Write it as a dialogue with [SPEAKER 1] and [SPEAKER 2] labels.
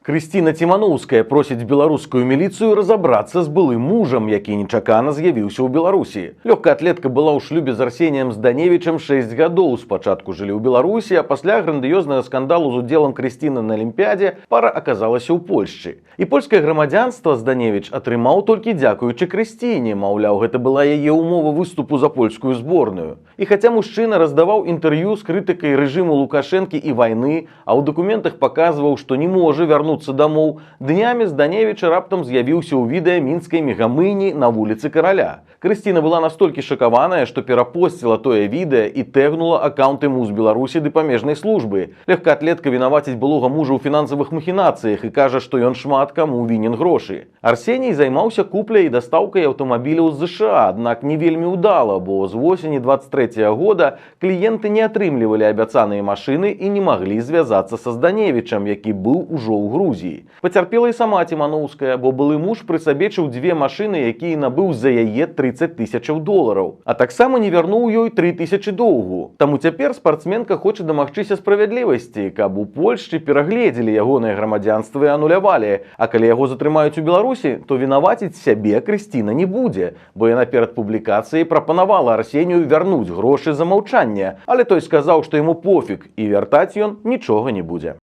[SPEAKER 1] Крысціна Ціманоўская просіць беларускую міліцыю разабрацца з былым мужам, які нечакана з'явіўся ў Беларусі. Лёгкаатлетка была ў шлюбе з Арсеніем Зданевічам 6 гадоў. Спачатку жылі ў Беларусі, а пасля грандыёзнага скандалу з удзелам Крысціны на Алімпіядзе пара аказалася ў Польшчы. І польскае грамадзянства Зданевіч атрымаў толькі дзякуючы Крысціне, маўляў, гэта была яе ўмова выступу за польскую зборную. І хаця мужчына раздаваў інтэрв'ю з крытыкай рэжыму Лукашэнкі і вайны, а ў дакументах паказваў, што не можа вярнуцца дамоў, днямі Зданевіч раптам з'явіўся ў відэа мінскай мегамыйні на вуліцы Караля. Крысціна была настолькі шакаваная, што перапосціла тое відэа і тэгнула акаўнты МУС Беларусі ды памежнай службы. Легкаатлетка вінаваціць былога мужа ў фінансавых махінацыях і кажа, што ён шмат каму вінен грошы. Арсеній займаўся купляй і дастаўкай аўтамабіляў з ЗША, аднак не вельмі ўдала, бо з восені 23 года кліенты не атрымлівалі абяцаныя машыны і не маглі звязацца са Зданевічам, які быў ужо ў Грузіі. Пацярпела і сама Ціманоўская, бо былы муж прысабечыў дзве машыны, якія набыў за яе 30 тысячаў долараў. А таксама не вярнуў ёй 3 тысячы доўгу. Таму цяпер спартсменка хоча дамагчыся справядлівасці, каб у Польшчы перагледзелі ягонае грамадзянства і анулявалі. А калі яго затрымаюць у Беларусі, то вінаваціць сябе Крысціна не будзе, бо яна перад публікацыяй прапанавала Арсенію вярнуць грошы за маўчанне, але той сказаў, што яму пофіг, і вяртаць ён нічога не будзе.